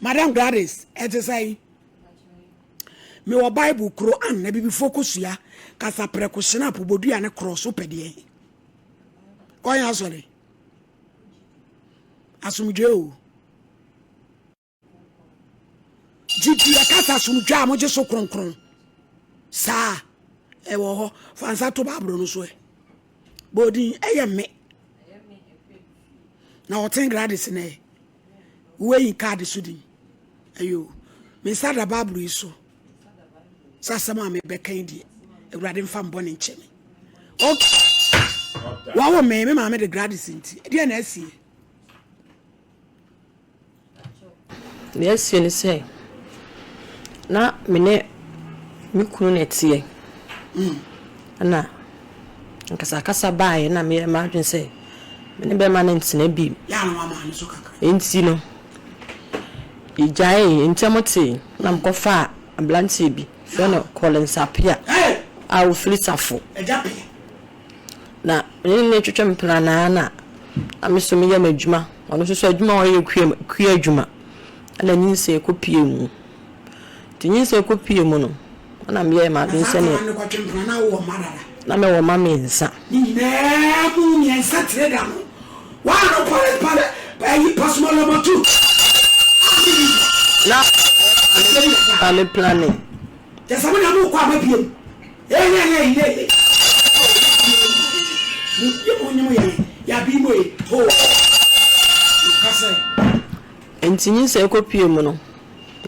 Madam Gladys, ɛte sɛn? Mewɔ Bible koro an na bibifoɔ kosua, kasa prɛko, hyena po, bodua ne korɔ so pɛ deɛ. Kɔn asɔre. Asomdwoe o. Gyidi ɛkasa asomdwoe a mogye so kronkron. Saa ɛwɔ hɔ. Fa nsa to Bible no so ɛ. Bɔɔdin ɛyɛ me. Na ɔten Gladys na ɛ. Woayi kaade so din. Ayo. Me nsa da Bible yi so. Sɛ asɛm a mebɛka yi deɛ, Awurade mfa mbɔne nkyɛ me. Okay. Wɔwo me, me maame de Gladys nti. Ɛdeɛ na asie. Deɛ asie ne sɛ, na me ne me kunu na ɛteɛ. Ɛna akasakasa baeɛ na meyɛɛ m'adwene sɛ me ne bɛrima no ntena bio. Nti no, yɛgyaee, ntam tee na mekɔfaa aberanteɛ bi, yɛfrɛ no Collins Appiah a ɔfiri Safo. Na me ne no retwetwe mpena no ara na na me nso meyɛ m'adwuma. Ɔno nso so adwuma a ɔyɛ yɛ kua kua adwuma. Ɛna nyinsɛn kɔpuee mu. Nti nyinsɛn kɔpuee mu no, ɛna meyɛɛ m'adwene sɛ neɛ. Na mewɔ mma mmiɛnsa. Ne nyinaa mu mmiɛnsa tire da no. Wɔano pare pare ɛyi pasumalamotu. Na family planning. Kyɛ sɛ mo na mo kɔ ama biem. Enti nyinsɛn kɔpuee mu no,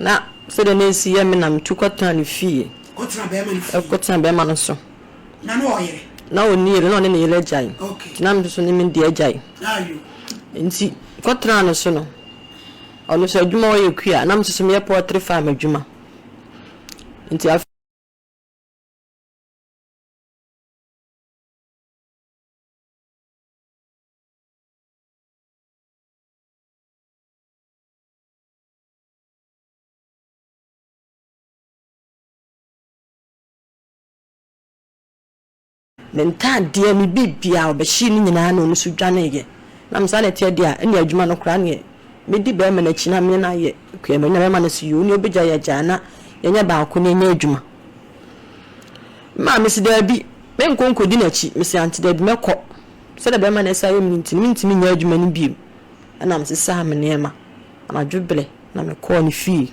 na sɛdeɛ na ɛsi yɛ me na metu kɔtenaa ne fie. Kɔtenaa bɛrima no so. Na ɔnni yere, na ɔne ne yere agyae. Nti na me nso ne me deɛ agyae. Nti kɔtenaa ne so no, ɔno nso adwuma a ɔyɛ kua, na me nso so meyɛ poultry farm adwuma. Nti afei. Me ntaadeɛ, me biribiara, ɔbɛhyee ne nyinaa na ɔno nso dwaneeɛ. Na me saa na ɛteɛ deɛ a, ɛnneɛ adwuma no koraa neɛ mɛdi barima no akyi na me ne no ayɛ kuamani. Na barima no se yoo, nea ɔbɛgyae yɛ agyae na yɛnyɛ baako na yɛnyɛ adwuma. Me maame se daabi, menkɔ nkɔdi n'akyi. Mese ante daabi, mɛkɔ. Sɛdeɛ barima no asi ayɛ me no nti no, mentumi nyɛ adwuma no bio. Ɛna mesesaa me nneɛma anadwo berɛ na mekɔɔ ne fie.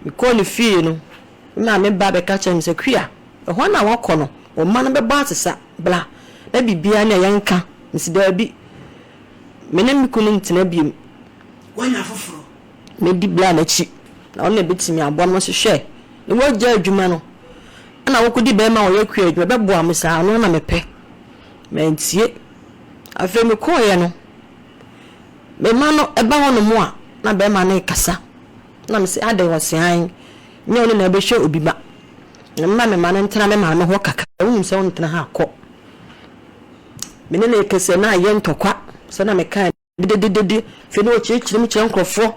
Mekɔɔ ne fie no, me maame ba bɛka kyerɛɛ me sɛ, Kua, ɛhɔ na woakɔ no, wo mma no bɛbɔ asesa, bra na biribiara ne a yɛnka. Mese daabi, me ne me kunu ntena bio. Woanya foforɔ? Mɛdi bra no akyi, na ɔno na ɛbɛtumi aboa me. Ɔse hwɛ, na woagya adwuma no, ɛna wokɔdi barima a ɔyɛ kua adwuma, ɛbɛboa me saa, ɔno na mepɛ. Mantie. Afei mekɔeɛ no, me mma no ba hɔnom a, na barima no rekasa. Na mese adɛn? Ɔse aane, nyɛ ɔno na ɛbɛhwɛ obi ba. Na mema me mma no ntena me maame hɔ kakra. Wonim sɛ wontena ha a, kɔ. Me ne no rekasa na ayɛ ntɔkwa sɛ na mekae dededede. Afei na ɔkyerɛkyerɛ mu kyerɛ nkurɔfoɔ.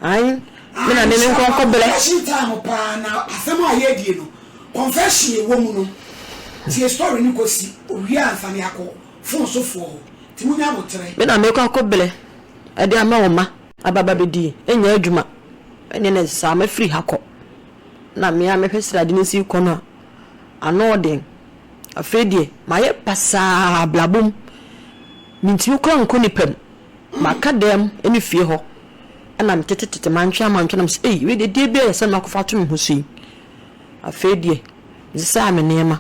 Aane, me na me menkɔ nkɔbrɛ. Confession time paa na asɛm a yɛredie no confession ɛwɔ mu no tie story no kɔsi owie ansa na yɛakɔ phone so foɔ hɔ nti monya aboterɛ. Me na mekɔ akɔbrɛ de ama wo mma aba abɛdi nyɛ adwuma ɛnneɛ na saa mɛfiri ha kɔ. Na me ara mehwɛ sɛ ade no si rekɔ no a, ano ɔden. Afei deɛ, mayɛ basaa abrabɔ mu. Mentumi koraa nkɔ nnipa mu. Maka dan mu ne fie hɔ na metetetete mantwe amantwe na mesɛ ei wei deɛ deɛ bi ayɛ sɛ makɔfa ato me ho so yi. Afei deɛ, mesesaa me nneɛma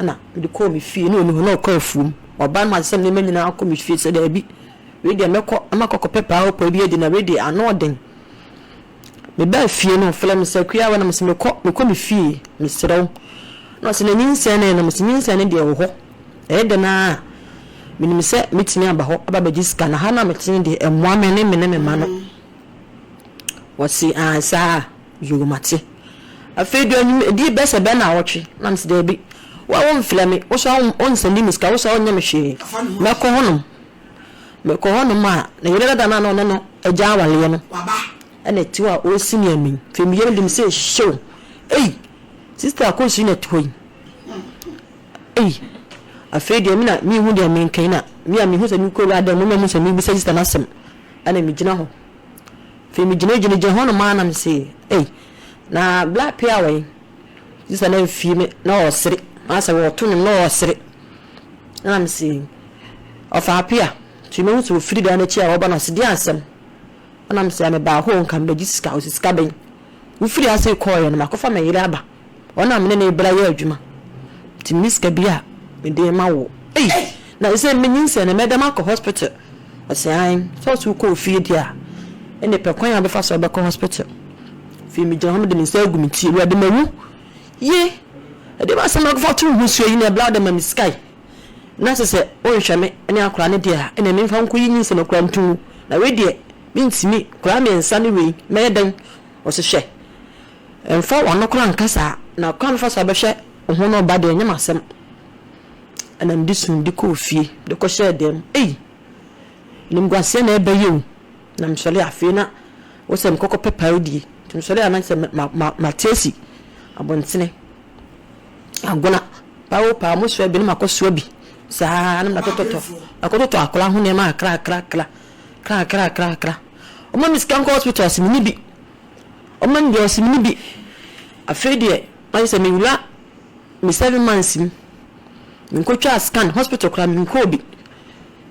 na mede kɔɔ me fie na ɔnni hɔ na ɔkɔ afuom. Ɔba no masesa me nneɛma nyinaa akɔ me fie sɛ daabi, wei deɛ mɛkɔ na makɔ akɔpɛ paawpaa bi adi na wei deɛ ano ɔden. Mebaa fie no ɔfrɛɛ me sɛ Akua na mese mekɔ mekɔ me fie mesrɛ wo. Na ɔse na nyinsɛn no ɛ na mese nyinsɛn no deɛ ɛwɔ hɔ ɛyɛ dɛn ara a menim sɛ mɛtumi aba hɔ aba abɛgye sika na ha no a mete no deɛ ɛmmoa me ne me ne me mma no. Ɔse aane saa a yoo mate. Afei deɛ ɔnim ɛdii bɛyɛ sɛ bɛyɛ naawɔtwe na mese daabi wo a womfrɛ me wo so a wonsɛnde me sika wo so a wonyɛ me hwee mɛkɔ hɔnom. Mekɔ hɔnom a, ne yere dada no a na ɔne no agya awareɛ no na ɛte hɔ a ɔresi me amim. Afei me yam de me sɛ hyew. Ei, sista Akosua na ɛte hɔ yi. Ei, afei deɛ me na mehu deɛ menka yi na me a mehu sɛ mekɔ wura dan mu na mehu sɛ mebisa sista no asɛm ɛna megyina hɔ. Afei megyinagyinagyina hɔnom ara na mese, Ei, na bla pia wɔ he? Sista no amfie me na ɔresere. Asɛ wɔreto nnwom na ɔresere. Ɛna mese, ɔfaa pia. Nti mehu sɛ ɔfiri dan no akyi a ɔreba no, ɔse, deɛ asɛm? Ɛna mese, mebaa hɔ o, nka mebɛgye sika. Ɔse, sika bɛn? Wofiri ase kɔeɛ no, makɔfa me yere aba. Ɔno a me ne no rebra yɛ adwuma. Nti menni sika bi a mede rema wo. Ei! Na sɛ menyinsɛn no, mɛda makɔ hospital? Ɔse, aane. Sɛ ɔse wokɔ ofie deɛ a, ɛnneɛ pɛ kwan a wobɛfa so wobɛkɔ hospital. Afei megyina hɔ mede me nsa agu me ti, Awurade mawu. Ye! Ɛdeɛ bɛn asɛm na wokɔfa to wo ho so yi na ɛbra wode ma me sika yi? Na sɛ sɛ wonhwɛ me ne akwadaa no deɛ a, ɛnneɛ memfa nkɔyi nyinsɛn no koraa nto ngu. Na wei deɛ, mentumi. Nkwadaa mmiɛnsa ne wei, mɛyɛ dɛn? Ɔse, hwɛ! Mfa w'ano koraa nka saa, na kwan a mɛfa so abɛhwɛ wo ho no ba deɛ, ɛnyɛ m'asɛm. Ɛna mede sum de kɔɔ fie, de kɔhyɛɛ dan mu. Ei! Animguaseɛ na ɛreba yi o. Na mesɔre a, afei na wɔ sɛ mekɔkɔpɛ paadie. Nti mesɔre a na sɛ mate asi abɔntene. Agona, paa o paa, mosoa bi na makɔsoa bi. Saa na makɔtotɔ, makɔtotɔ akwadaa ho nneɛma kakra kakra kakra, kakra kakra kakra. Wɔma me sika nkɔ hospital a, sɛ menni bi. Ɔma me deɛ ɔse meni bi. Afei deɛ mayɛ sɛ mewura me 7 months mu. Menkɔtwaa scan, hospital koraa menkɔɔ bi.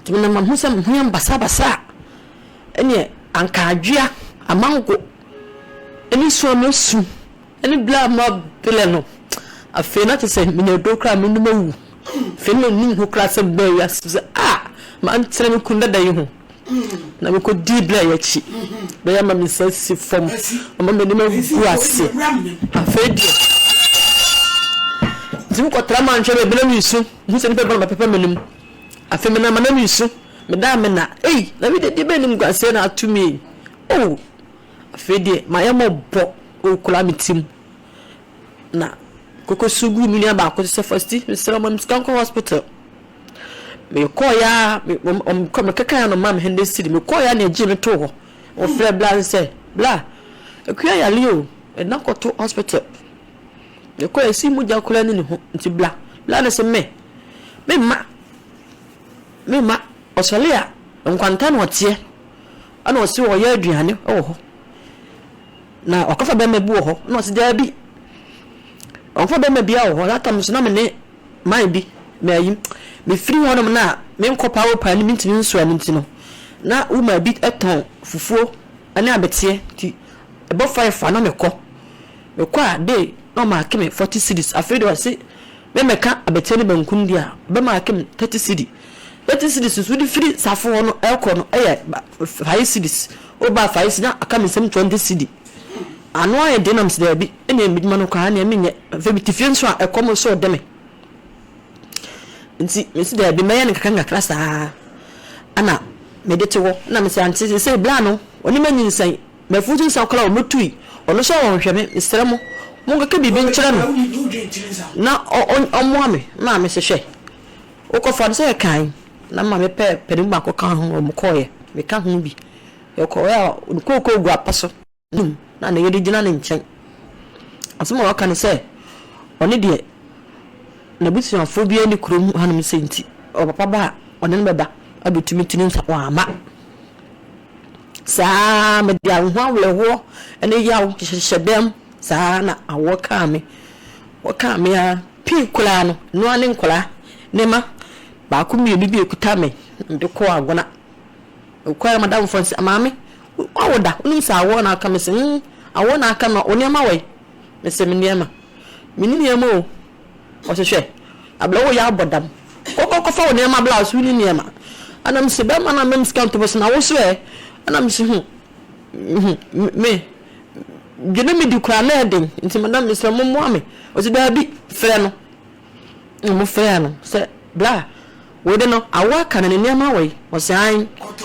Nti menam mahu sɛ me ho yɛ me basabasa a, ɛneɛ anka adwea, amango ɛne su a masu ɛne bla a mabrɛ no. Afei na kyerɛ sɛ menya aduro koraa a menom awu. Afei na mennim ho koraa sɛ mebaa wiase sɛ ah mantena me kunu dada yi ho. Na mekɔdii berɛ a ɛyɛ akyi bɛyɛ ama me nsa si fam ama m'anim agu ase. Afei deɛ nti mekɔtra manhwɛ baabi na meresu mehu sɛ nnipa bɛba bɛpepa m'anim. Afei menam a na meresu meda a mena ei na me deɛ deɛ bɛn animguaseɛ na ato me yi oh afei deɛ mayɛ mmɔbɔ ɔkura me tirim na kɔkɔsu guu me nua baako so sɛ Fasti mesrɛ wo ma me sika nkɔ hospital. Mekɔeɛ ara, me wɔn mekekaeɛ no ɔmaa me hundred cedi. Mekɔeɛ ara na ɛgyee me too hɔ. Wɔfrɛɛ bla no sɛ, Bla, Akua yare o, yɛde no akɔto hospital. Mekɔeɛ ɛsi mogya koraa nni ne ho nti bla. Bla no se me, memma, memma. Ɔsɔre a, nkwanta na ɔteɛ. Ɛna ɔse ɔyɛ aduane wɔ hɔ. Na ɔkɔfa bɛrima bi wɔ hɔ. Ɛna ɔse daabi, ɔnkɔfa bɛrima biara wɔ hɔ. That time nso na me ne man bi, mayi, mefiri hɔnom no a menkɔ Paropaa no mentumi nsoa no nti no, na woman bi tɔn fufuo ne abeteɛ nti ɛbɔ five a na mekɔ. Mekɔ a day na ɔmaake me forty cedis. Afei deɛ ɔse memmɛka abeteɛ ne banku no deɛ a, ɔbɛmaake me thirty cedi. 30 cedis nso wode firi safo hɔ no ɛkɔ no ɛyɛ 5 cedis. Woba 5 cedis na aka me nsam 20 cedi. Ano ayɛ den na mese daabi, ɛnneɛ medwuma no koraa ɛnneɛ menyɛ. Afei mete fie nso a ɛkɔm nso rede me. Nti mese daabi mɛyɛ no nkakra nkakra saa ɛna mede te hɔ. Ɛna mese ante seesei bra no ɔne manyinsɛn mafutu nsa koraa ɔmɛtui ɔno nso ɔnhwɛ me mesrɛ mo monkeka biribi nkyerɛ no na ɔmmoa me. Maame se hwɛ wokɔfa no sɛ yɛkae na maame pɛɛ panin baako ka ho wɔn kɔeɛ meka ho bi yɛkɔeɛ a ne kookoo gu apa so. Anim na ne yere gyina ne nkyɛn. Asɛm a ɔka ne sɛ, ɔno deɛ n'abusuafoɔ biara nni kurom hanom sei nti, ɔpapa ba a, ɔne no bɛba abɛtu me tiri nsa. Wamma. Saa ara mede ho awerɛhoɔ ne yaw hyehyɛ dɛm saa ara na awoɔ kaa me. Wɔkaa me ara pii koraa no, ɛno ara ne nkwadaa ne mma baako mmienu bi a ɛkuta me na mede kɔɔ Agona. Mekɔeɛ na m'adamfoɔ no sɛ, maame, Woawo da? Wonim sɛ awoɔ na aka me? Mese, mm, awoɔ na aka me. Wo nneɛma wɔ he? Mese, me nneɛma? Menni nneɛma o. Ɔse, hwɛ, abrɛ woyɛ abɔ dam. Kɔ kɔ kɔfa wo nneɛma bra, ɔse wonni nneɛma. Ɛna mese, bɛrima no amma me sika nto bɔs na wo so ɛ? Ɛna mese, hu, hu, me, dwene medi koraa na ɛden, nti madam mesrɛ mo mmoa me. Ɔse, daabi, frɛ no. Na wɔfrɛɛ no sɛ, Bra, wei de no, awo aka no, ne nneɛma wɔ he? Ɔse, Aane. Kɔtɔ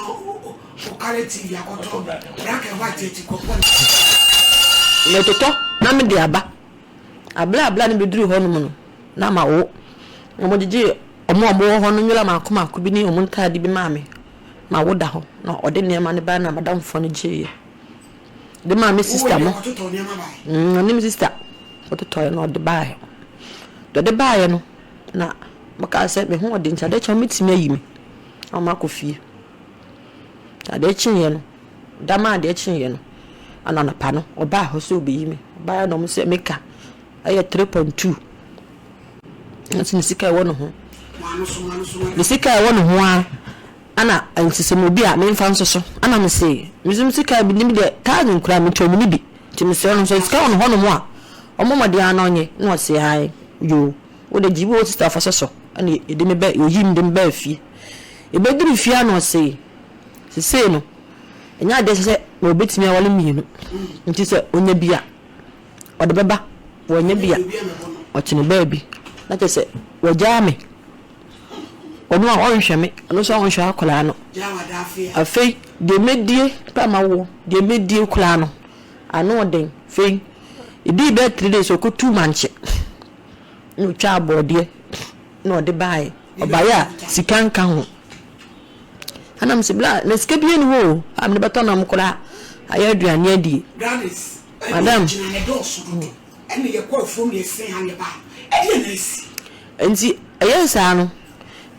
wo colour TV akɔtɔ black and white akyi kɔpɔ no. Metotɔ na mede aba. Aberɛ a bra no bɛduruu hɔnom no, na mawo. Na wɔgyegyee wɔn a wɔwɔ hɔ no nwera mmaako mmaako bi ne wɔn ntaade bi maa me. Mawo da hɔ. Na ɔde nneɛma no baeɛ na m'adamfoɔ no gyeeɛ de maa me sista mo. Ɔne me sista. Ɔtotɔeɛ na ɔde baeɛ. Deɛ ɔde baeɛ no, na wɔkaa sɛ me ho ɔden nti adeɛ kye a wɔbɛtumi ayi me na makɔ fie. Adeɛ kyeeɛ no, Da maa adeɛ kyeeɛ no, ɛna anɔpa no ɔbaa hɔ sɛ ɔbɛyi me. Ɔbaeɛ na ɔmo sɛ me ka ɛyɛ 3.2. Nso ne sika ɛwɔ ne ho. Ne sika ɛwɔ ne ho ara ɛna nti sɛ mo bi a memfa nso so. Ɛna me se me nso me sika bi ne deɛ thousand koraa metɔ mu ne bi. Nti mesrɛ no sɛ sika wɔ ne hɔnom a ɔmmɔ mmɔden ara na ɔnyɛ. Na ɔse ae yoo wo de gye bi wɔ sista fa sɔ so. Ɛna yɛde me baa ɔyii me de me baa fie. Yɛbɛduru fie a na ɔse sesei no ɛnyɛ adeɛ sɛ ɔbɛtumi awale mmienu nti sɛ ɔnya bi a ɔde bɛba, wanya bi a ɔte ne baabi na kyerɛ sɛ wagyaa me. Ɔno a ɔnhwɛ me, ɔno nso ɔnhwɛ akwadaa no. Afei deɛ mɛdie koraa ma woɔ, deɛ mɛdie koraa no ano ɔden. Afei ɛdii bɛyɛ 3 days ɔkɔtuu mankye na ɔtwaa borɔdeɛ na ɔde baeɛ. Ɔbaeɛ a sika nka ho. Ɛna mese bla na sika biara nni hɔ o a mede bɛtɔ nam koraa ayɛ aduane adie. Gladys, ɛne Madam. gyina ne dɔɔso dodo ɛne yɛkɔ afuom na yɛsen ha na yɛba ha ɛdeɛn na asi? Nti ɛyɛɛ saa no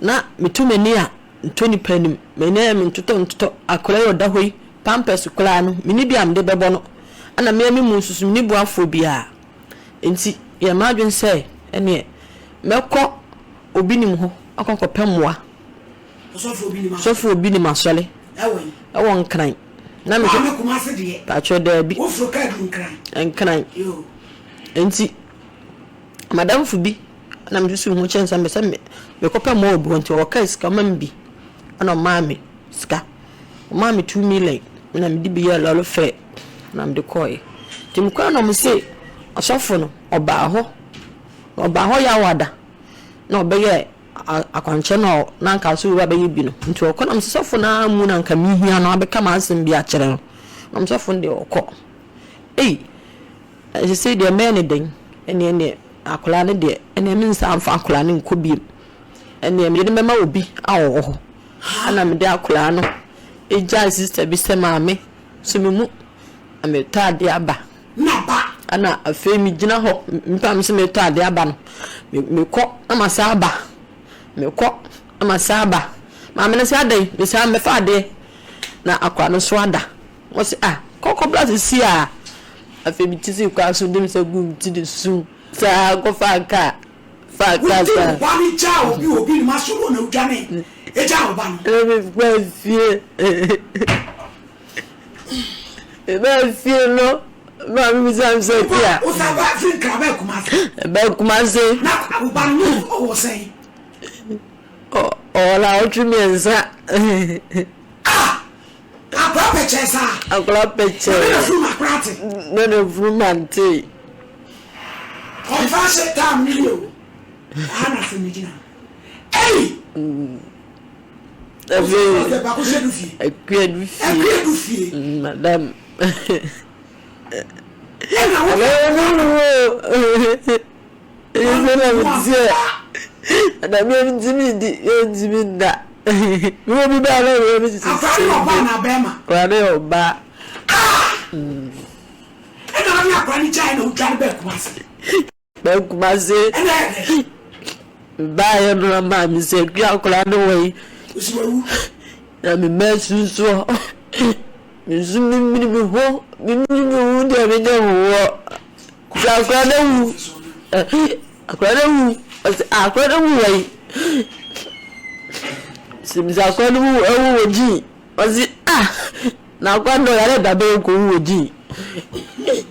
na meto m'ani a ntɔ nipa anim, m'ani ayɛ me ntotɔ ntotɔ, akwadaa yi ɔda hɔ yi pampers koraa no menni bi a mede bɛbɔ no ɛna me ara me mu nso so menni boafoɔ biara nti yɛɛ m'adwene sɛ ɛneɛ mɛkɔ obi nim hɔ akɔ akɔpɛ mmoa. Sɔfo obi nim asɔre ɛwɔ Nkran. Na me paatwɔ daabi. Nkran. Nti madamfo bi na me susu ho kyɛn sɛ me sɛ mekɔpɛ mmoa wɔ bi hɔ nti ɔkaa sika ɔma me bi ɛna ɔmaa me sika. Ɔmaa me 2 million na mede bi yɛɛ lɔre fare na mede kɔɔɛ. Nti mekɔɛ na ɔmo se ɔsɔfo no ɔbaa hɔ ɔbaa hɔ Yawada na ɔbɛyɛɛ akwankyerɛ no a na anka ɔsɛ owura bɛyɛ bi no nti ɔkɔ na mesɛ sɔfo no ara mu na anka mehia no abɛka m'asɛm bi akyerɛ no na ɔmo sɔfo no deɛ ɔkɔ ei ɛsɛ deɛ mɛyɛ ne dɛn ɛneɛ neɛ akwadaa no deɛ ɛneɛ me nsa mfa akwadaa no nkɔ biem ɛneɛ mede no bɛma obi a ɔwɔ hɔ ɛna mede akwadaa no egyaa sister bi sɛ maame so me mu na metɔ adeɛ aba Ɛna afei megyina hɔ, nipa a mese meretɔ adeɛ aba no, mekɔ na masan aba, mekɔ na masan aba. Maame no sɛ adɛn? Mese ah mɛfa adeɛ na akwadaa no nso ada. Ɔse ah kɔ kɔbra seesei a. Afei mete sii kwan so de me nsa guu me ti de suu saa kɔfaa kaa, faa kaa Wode saa. wo ba no gyaa obi wɔ obi nim asɔre hɔ na wodwane gyaa wo ba no? Ɛna mefaa fie. Mebaa fie no, maame bisa me sɛ Tia. Wosan ba firi Nkran baa Kumase. Baa Kumase. Na wo ba no ɔwɔ sɛn? Ɔwɔ naawɔtwe mmiɛnsa. Ah! Akwadaa pɛkyɛɛ saa. Akwadaa pɛkyɛɛ. Na ne funu akora ate. Na ne funu mante. Ɔmfa hyɛ taam no yie o. Aha na asɛm no gyina. Ei! Afei akua du fie. Akua du fie. Madam. Ɛna wo. Ɛna wo wo. Ɛsɛ na mi tiɛ. Ɛna mi mi ti mi di mi ti mi nda. Mi wo bi ba na mi mi sisi. Akora ne ɔbaa na bɛrima. Akora ne ɔbaa. Ɛna ɔne akora ne gyae na odwa ne bɛɛ Kumasi. Bɛ Kumasi. Ɛna ɛyɛ dɛ. Mebaeɛ no na maame sɛ akua akwadaa no wɔ yi. Osi wawu. Na me mma asunsuɔ. Me nso memini me ho memini me ho deɛ menyɛ ho wɔ. Sɛ akwadaa no awu. Akwadaa no awu. Ɔsɛ akwadaa no awu wɔ yi. Sɛ sɛ akwadaa no wu awu wɔ gyi. Ɔse ah na akwadaa no ɔyare da bɛn ɔkɔwu wɔ gyi.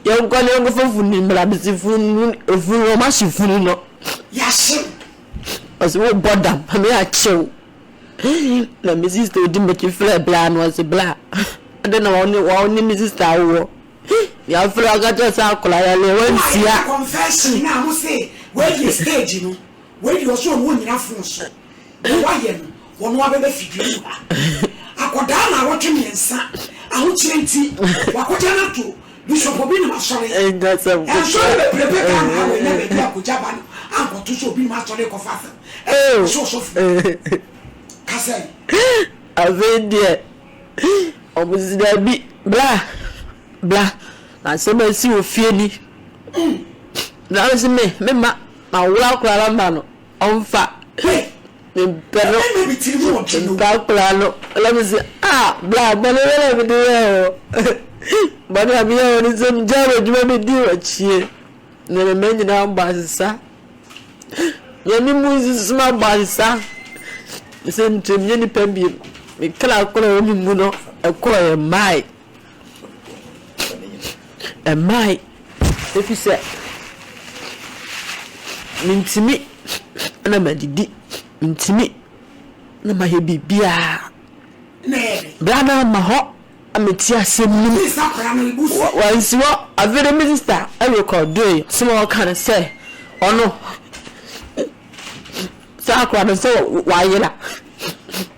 Yɛnkɔ na yɛnkɔfa funu mmra mese funu efunu no ɔmo ahye funu no. Yɛahye no. Ɔse wobɔ dam ma me akye wo. Na me sister odi m'akyi frɛ bla no ɔse bla adɛn na wɔne wɔne me sister awowɔ. Yɛafrɛ aka kyerɛ sɛ akwadaa yare wantia. Mo ayɛ confession na mo se wei deɛ stage no wei deɛ ɔse ɔno ɔnyina phone so. Deɛ wayɛ no, ɔno ara bɛba fidua mu ha. Akwadaa naawɔtwe mmiɛnsa, ahokyerɛ nti, wakɔgya no ato Bishop Obinim asɔre. Nsɔre bebrebe Ghana ha, wanya baabi akɔgya ba no ankɔto sɛ Obinim asɔre rekɔfa asɛm. Ɛsɛ sɛ ɔsɔfo kasa yi. Afei deɛ, wɔn si daabi, bra, bra, na asɛm a asi wɔ fie ni. Na me se me, me ma, ma wura koraa ma no, ɔmfa. Mempɛ no. Mempɛ akwadaa no. Ɛna me se, ah, bra, bɔne bɛ na mede yɛɛ wo. Bɔne a meyɛɛ wo ne sɛ megyaa m'adwuma medii w'akyie. Na me mma nyinaa bɔ asesa. Nea me mu nso mabɔ asesa. Sɛ nti menyɛ nipa bio. Me kra korɔ wɔ me mu no, ɛkɔɔ ɛmmae. Ɛmmae. Efisɛ mintumi na madidi, mintumi na mayɛ biribiara. Bere a na ama hɔ a mete asɛm no mu, wansi hɔ. Afei de me sista rekɔdoe, asɛm a ɔka ne sɛ ɔno saa akwadaa no sɛ wayera,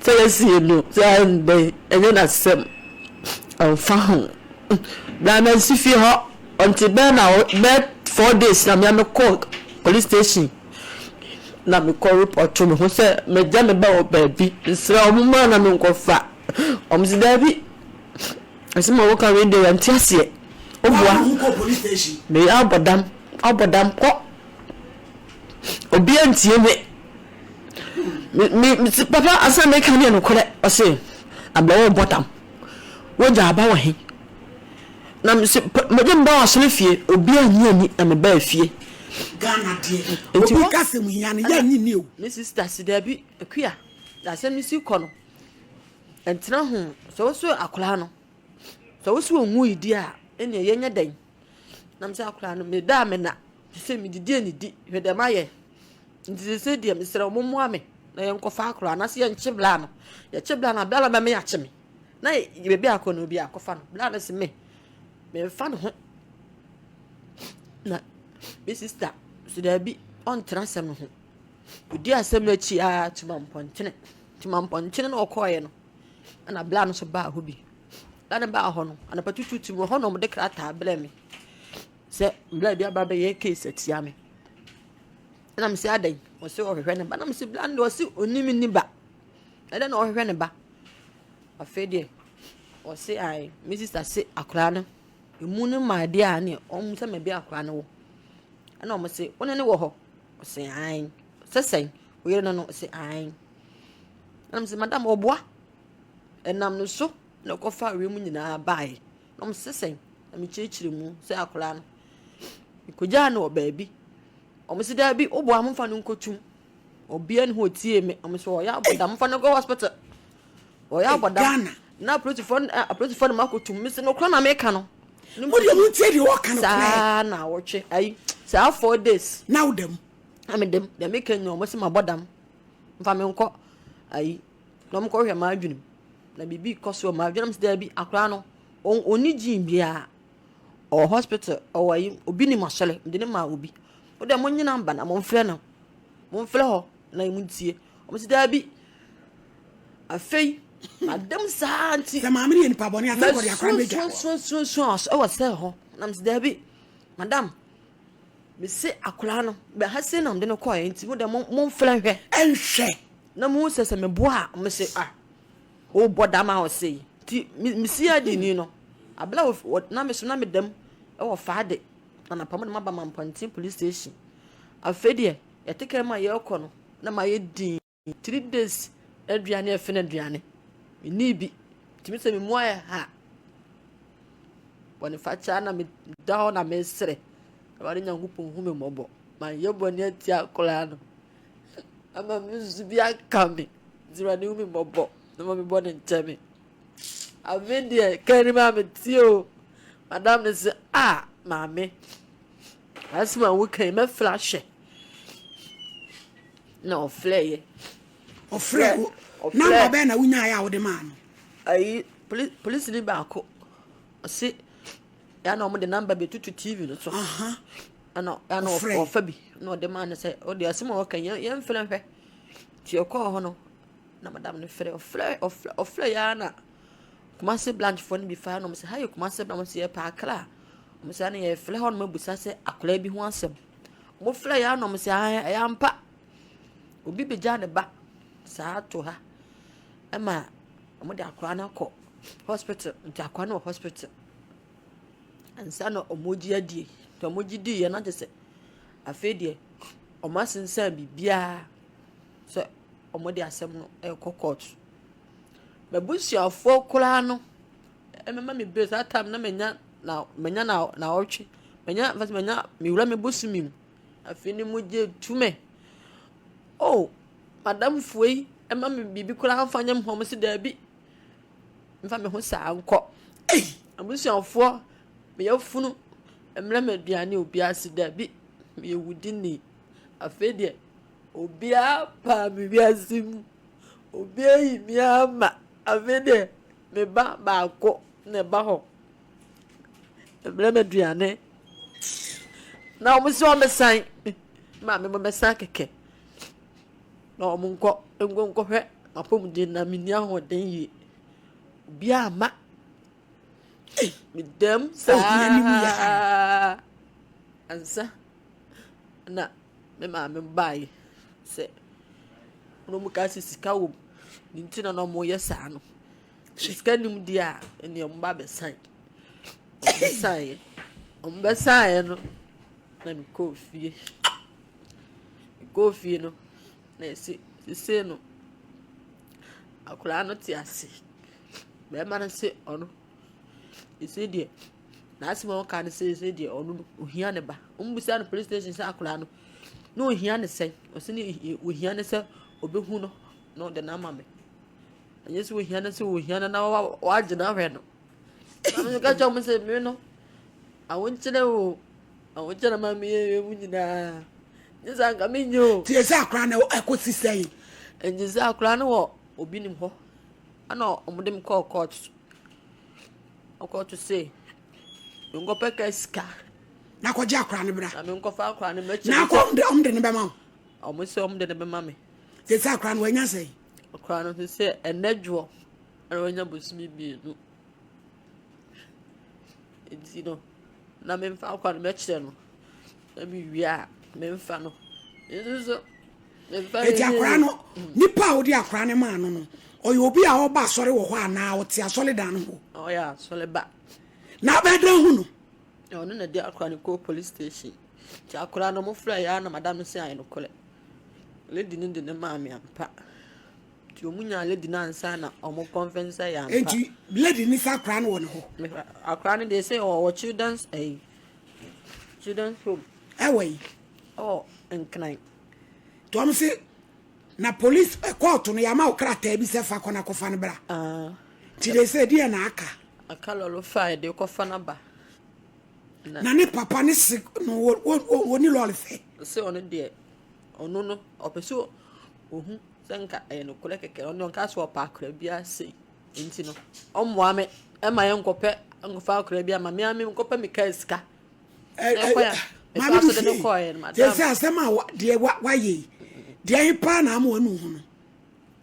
sɛ yɛasie no, sɛ ɛndɛn, ɛnyɛ n'asɛm, ɛmfa ho. Bere a mansi fie hɔ until bɛyɛ na bɛyɛ 4 days na me a mekɔɔ police station na mekɔ report me ho sɛ magya me ba wɔ baabi. Mesrɛ wɔn mmra na menkɔfa. Wɔn se daabi. Asɛm a woka wei deɛ yɛnte aseɛ. Woboa. Meyɛ abɔ dam, abɔ dam kɔ. Obiara ntie me. Me me me papa asɛm a meka no yɛ nokorɛ. Ɔse abrɛ wo bɔ dam. Wogya aba wɔ he? Na mese magya me ba wɔ asɔre fie, obiara annye anni na mebaa fie. Ghana deɛ obi ka sɛ mu hia no yɛ nnye nni o. Me sister se daabi Akua, asɛm no si kɔ no ɛntena ho, sɛ wo so akwadaa no, sɛ wo so ɔnwui deɛ a ɛnneɛ yɛnyɛ dɛn? Na mese akwadaa no meda a mena, sɛ medidi a nidi, hwɛ deɛ mayɛ. Nti seesei deɛ mesrɛ wo mommoa me na yɛnkɔfa akwadaa no anaasɛ yɛnkye bla no. Yɛkye bla no a, bla no bɛma yɛakye me. Na baabi a akɔ no obi akɔfa no. Bla no se me, memfa ne ho. Na me sista so daabi, ɔntena asɛm no ho. Ɔdi asɛm no akyi ara tuma mpɔntene. Tuma mpɔntene na ɔkɔɔeɛ no, ɛna bla no nso baa hɔ bi. Bla no baa hɔ no, anɔpa tutuutu mu hɔ na wɔde krataa brɛɛ me sɛ bla bi aba abɛyɛ case atia me. Ɛna mese adɛn? Ɔse ɔhwehwɛ ne ba. Na mese bla no deɛ ɔse ɔnim ne ba. Ɛdɛn na ɔhwehwɛ ne ba? Afei deɛ ɔse ae me sista se akwadaa no emu no ma adeɛ a ne ɔmo sɛ mɛbi akwadaa no wɔ. Ɛna ɔmo se wo ne ne wɔ hɔ? Ɔse ae. Sɛ sɛn? Wo yere no no? Ɔse ae. Ɛna mese madam ɔboa. Ɛnam ne so na ɔkɔfa wiem nyinaa baeɛ. Na ɔmo se sɛn? Na mekyerɛkyerɛ mu sɛ akwadaa no mekɔgyaa no wɔ baabi. Wɔn se daabi, woboa momfa no nkɔtum. Obiara ni hɔ otie me. Wɔn se ɔyɛ abɔdam, momfa no nkɔ hospital. Ɔyɛ abɔdam. Na apolisifoɔ no apolisifoɔ no makɔtum. Me se nokorɛ na meka no. Mo deɛ montie deɛ ɔka no korɛ. Saa na awɔtwe ayi saa 4 days. Na wo dam. Na me dam. Deɛ meka nyina wɔn se mabɔ dam. Mfa me nkɔ ayi na wɔn kɔhwɛ m'adwenem. Na biribi kɔ so wɔ m'adwenem sɛ daabi akwadaa no ɔnni gene biara. Ɔwɔ hospital, ɔwɔ ayi, obi nim asɔre, mede no maa obi. Wo deɛ monye number na momfrɛ no. Momfrɛ hɔ na montie. Wɔn si daabi. Afei, madam saa nti. Sɛ maame no yɛ nipa bɔne a, sɛ nkɔde akora no bɛdwa. Mɛsuasuasuasua ɛwɔ sɛ hɔ. Na mesi daabi. Madam, mese akora no, bɛ ha sei na mede no kɔɛ nti mo deɛ momfrɛ nhwɛ. Ɛnhwɛ. Na muhu sɛ sɛ meboa a, mese ah. Wobɔ dam a ɔsɛ yi. Nti me CID ni no, abere a wɔ na me so na me dam wɔ Faade anapa mu na maba Mampɔnten police station. Afei deɛ yɛte kaa mu a yɛrekɔ no na mayɛ dinn. 3 days aduane a ɛfe no aduane menni bi. Nti me sɛ me mu ayɛ ha. Bɔnefakyɛ na meda hɔ na mesrɛ. Awurade Nyankopɔn hu me mmɔbɔ. Manyɛ bɔne atia akwadaa no. Ama me nso bi aka me. Nti Awurade hu me mmɔbɔ na ma me bɔne nkyɛ me. Afei deɛ kaa no mu a metie o. Madam no sɛ ah maame asɛm a woka yi mɛfrɛ ahwɛ. Na ɔfrɛeɛ. Ɔfrɛ wo namba bɛn na wonyaeɛ a wode maa no? Ayi poli polisini baako ɔse ya na wɔde namba bi tutu TV no so. Ɛna ɛna ɔfa bi na ɔde maa no sɛ ɔde asɛm a ɔka yi yɛmfrɛ nhwɛ. Nti ɔkɔɔ hɔ no na madam no frɛ ɔfrɛ ɔfrɛ ɔfrɛ ya na Kumasi branch foɔ no bi fa na wɔn sɛ ha yɛ Kumasi branch wɔn sɛ yɛpɛ Accra. Wɔn sɛ ɛna yɛfrɛ hɔ nom abusa sɛ akwadaa bi ho asɛm. Wɔn frɛ ya na wɔn sɛ ɛyɛ ampa. Obi begya ne ba saa to ha ɛma wɔn de akwadaa no akɔ hospital nti akwadaa no wɔ hospital. Ansa na wɔn gye adie nti wɔn gye diiɛ na kyerɛ sɛ afei deɛ wɔn asensan biribiara sɛ. wɔde asɛm no rekɔ court. M'abusuafoɔ koraa no ɛmɛma me bail saa time no na manya na manya na naawɔtwe manya first manya mewura me bosome mu afei ne mogya etu me oh madamfoɔ yi ɛma me biribi koraa mfa nyɛ me ho wɔn se daabi mfa me ho saa nkɔ Ei! Abusuafoɔ me yafunu mmerɛ me aduane obiara se daabi meyɛ wudini afei deɛ obiara paa me wiase mu obiara yi me ama afei deɛ me ba baako na ɛba hɔ mmerɛ me aduane na wɔn sɛ wɔn bɛsan maame mo bɛsan kɛkɛ na wɔn nkɔ nkɔ nkɔhwɛ m'apɔmuden na menni ahoɔden yie obiara amma meda mu saa ansa na me maame baeɛ sɛ na wɔn kaa sɛ sika wɔ mu ne nti na na wɔyɛ saa no sika nim deɛ a ɛnneɛ wɔn ba bɛsan wɔn bɛsaeɛ wɔn bɛsaeɛ no na mekɔɔ fie mekɔɔ fie no na ɛsi sesei no akwadaa no te ase bɛrima no se ɔno sesei deɛ n'asɛm a ɔka no sɛ sesei deɛ ɔno no ohia ne ba wɔn bisa no police station sɛ akwadaa no na ohia ne sɛn ɔsi ne ohia ne sɛ ɔbɛhu no na ɔde no ama me ɛnyɛ sɛ ohia no sɛ ohia no na wagye no ahwɛ no na me ka kyerɛ wɔn sɛ me no awonkyerɛ o awonkyerɛ ma me yɛ mu nyinaa nye sɛ anka menyɛ o. Tie sɛ akora no ɛkɔsi sɛn. Nti sɛ akora no wɔ obi nim hɔ ɛna wɔde me kɔɔ court kɔɔto se menkɔpɛ ka sika. Na kɔgye akora no bra. Na menkɔfa akora no mɛkyɛ. Na akɔ wɔn de ne bɛma wo. Wɔn sɛ wɔn de ne bɛma me. Sɛ sɛ akora no wanya sɛn. Akora no sɛ ɛnɛ dwoɔ ɛna wanya bosome mmienu. Nti no na memfa akora no mɛkyerɛ no. Na mewie a memfa no. Nso so memfa Eti akora no nipa a wode akora no maa no no ɔyɛ obi a ɔba asɔre wɔ hɔ anaa ɔte asɔredan no hɔ? Ɔyɛ asɔre ba. Na abɛyɛ dɛn hu no? Ɔno na de akora no kɔɔ police station. Nti akora no wɔfrɛ yɛ a na madam no sɛ ayɛ nokorɛ. Lady no de ne maa me ampa. Nti wɔn nyaa lady no ansa na wɔn convince sɛ yɛ ampa. Nti lady no sɛ akora no wɔ ne hɔ? Akora no deɛ sɛ ɔwɔ children's ɛyi children's home. Ɛwɔ yi? Ɛwɔ Nkran. Nti wɔn se na police kɔɔto no yɛama wo krataa bi sɛ fa kɔ na kɔfa no bra. Nti de sɛ deɛ na aka. Aka lɔlɔ fa yɛde kɔfa no aba. Na ne papa ne se no wɔ ne lɔre fɛ. Sɛ ɔno deɛ ɔno no ɔpɛ sɛ ohu sɛ nka ɛyɛ nokorɛ kɛkɛ ɔno ɔnka sɛ ɔpɛ akora biara sei nti no ɔmmoa me ɛma yɛnkɔpɛ nkɔfa akora bi ama me ara menkɔpɛ me kaa sika. Maame du fie deɛ sɛ asɛm a deɛ wayɛ yi deɛ he paa na ama wanu ho no.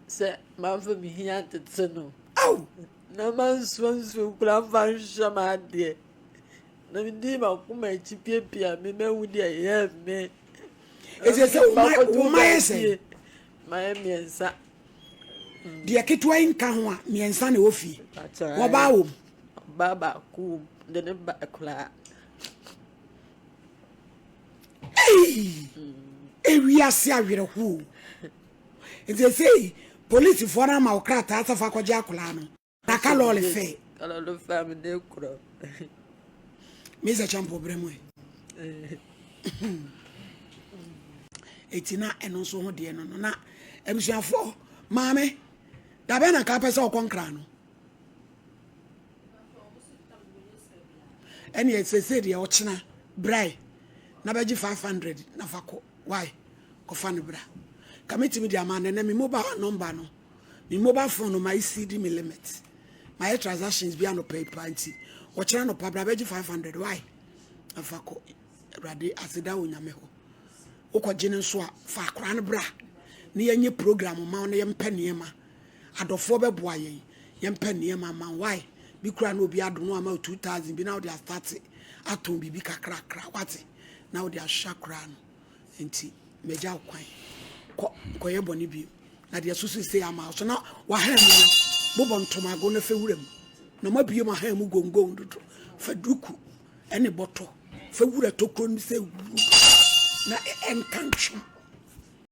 Sɛ mamfa me hia ntete no. Aw! Na mansoa nsuo koraa mfa nhwɛ m'adeɛ. Na medii m'akoma akyi piapia me mahu deɛ ɛyɛɛ me. Ɛsɛ sɛ wo mma yɛ sɛn? Mayɛ mmiɛnsa. Deɛ ketewa yi nka ho a mmiɛnsa na ɛwɔ fie. Wɔbaa wɔ mu. Ɔbaa baako wɔ mu de ne ba koraa. Ei! Ewiase awerɛhoɔ. Nti ɛsei polisifoɔ no ama wo krataa sɛ fa kɔgye akwadaa no. Na ka lɔɔre fɛ. Ka lɔɔre fɛ a mede korɔ. Mesa champo brɛ mu ɛ. Eti na ɛno nso ho deɛ no no na abusuafoɔ maame dabɛn na nka apɛ sɛ ɔkɔ nkran no. Ɛne sese deɛ ɔkyena brae na bɛgye 500 na fa kɔ why kɔfa no bra ka metumi de ama nɛnɛ me mobile number no Me mobile phone no ma exceed me limit. Mayɛ transactions bi anɔpa yi paa nti ɔkyena anɔpa bra bɛgye 500 why? Afa kɔ Awurade aseda wɔ Nyame hɔ. Wokɔgye no nso a fa akora no bra na yɛnyɛ program ma wo na yɛmpɛ nneɛma. Adɔfoɔ bɛboa yɛn yɛmpɛ nneɛma ma wo why? Bi kura na obi adom no ama wo 2000 bi na wode astarte atɔn biribi kakrakra wate na wode ahwɛ akora no. Enti magya wo kwan. Kɔ, nkɔyɛ bɔne bio. Na deɛ ɛso seesei ama wo so na w'ahan mu no, bobɔ ntomago na fa wura mu. Na moabue mo ahan mu gongon dodo. Fa duku ne bɔtɔ fa wura tokuro no sɛ wuru na ɛnka ntwom.